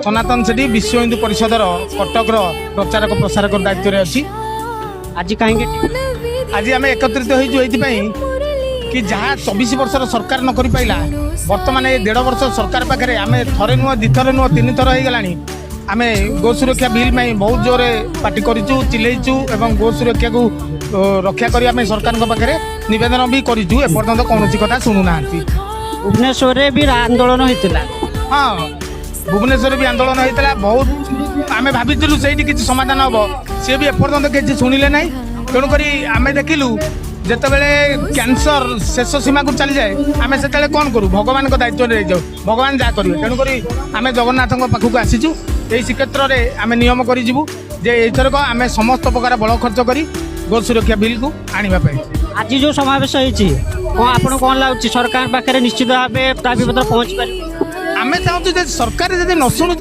ସନାତନ ସେଠୀ, ବିଶ୍ୱ ହିନ୍ଦୁ ପରିଷଦର କଟକର ପ୍ରଚାରକ ପ୍ରସାରକ ଦାୟିତ୍ୱରେ ଅଛି। ଆଜି କାହିଁକି? ଆଜି ଆମେ ଏକତ୍ରିତ ହେଇଛୁ ଏଇଥିପାଇଁ କି ଯାହା 24 ବର୍ଷର ସରକାର ନ କରିପାରିଲା, ବର୍ତ୍ତମାନ ଏ ଦେଢ଼ ବର୍ଷ ସରକାର ପାଖରେ ଆମେ ଥରେ ନୁହଁ, ଦୁଇଥର ନୁହଁ, ତିନିଥର ହେଇଗଲାଣି, ଆମେ ଗୋ ସୁରକ୍ଷା ବିଲ୍ ପାଇଁ ବହୁତ ଜୋରେ ପାଟି କରିଛୁ, ଚିଲେଇଛୁ ଏବଂ ଗୋ ସୁରକ୍ଷାକୁ ରକ୍ଷା କରିବା ପାଇଁ ସରକାରଙ୍କ ପାଖରେ ନିବେଦନ ବି କରିଛୁ। ଏପର୍ଯ୍ୟନ୍ତ କୌଣସି କଥା ଶୁଣୁନାହାନ୍ତି। ଭୁବନେଶ୍ୱରରେ ବି ଆନ୍ଦୋଳନ ହେଇଥିଲା। ହଁ, ଭୁବନେଶ୍ୱରରେ ବି ଆନ୍ଦୋଳନ ହେଇଥିଲା ବହୁତ। ଆମେ ଭାବିଥିଲୁ ସେଇଠି କିଛି ସମାଧାନ ହବ। ସିଏ ବି ଏପର୍ଯ୍ୟନ୍ତ କିଛି ଶୁଣିଲେ ନାହିଁ। ତେଣୁକରି ଆମେ ଦେଖିଲୁ, ଯେତେବେଳେ କ୍ୟାନ୍ସର ଶେଷ ସୀମାକୁ ଚାଲିଯାଏ, ଆମେ ସେତେବେଳେ କ'ଣ କରୁ? ଭଗବାନଙ୍କ ଦାୟିତ୍ୱରେ ନେଇଯାଉ, ଭଗବାନ ଯାହା କରିବେ। ତେଣୁକରି ଆମେ ଜଗନ୍ନାଥଙ୍କ ପାଖକୁ ଆସିଛୁ। ଏହି ଶ୍ରୀକ୍ଷେତ୍ରରେ ଆମେ ନିୟମ କରିଯିବୁ ଯେ ଏଇଥରକ ଆମେ ସମସ୍ତ ପ୍ରକାର ବଳ ଖର୍ଚ୍ଚ କରି ଗୋ ସୁରକ୍ଷା ବିଲ୍କୁ ଆଣିବା ପାଇଁ। ଆଜି ଯୋଉ ସମାବେଶ ହେଇଛି, କଣ ଆପଣଙ୍କୁ କଣ ଲାଗୁଛି, ସରକାର ପାଖରେ ନିଶ୍ଚିତ ଭାବେ ଦାବିପତ୍ର ପହଞ୍ଚି ପାରିବ? ଆମେ ଚାହୁଁଛୁ ଯେ ସରକାର ଯଦି ନ ଶୁଣୁଛି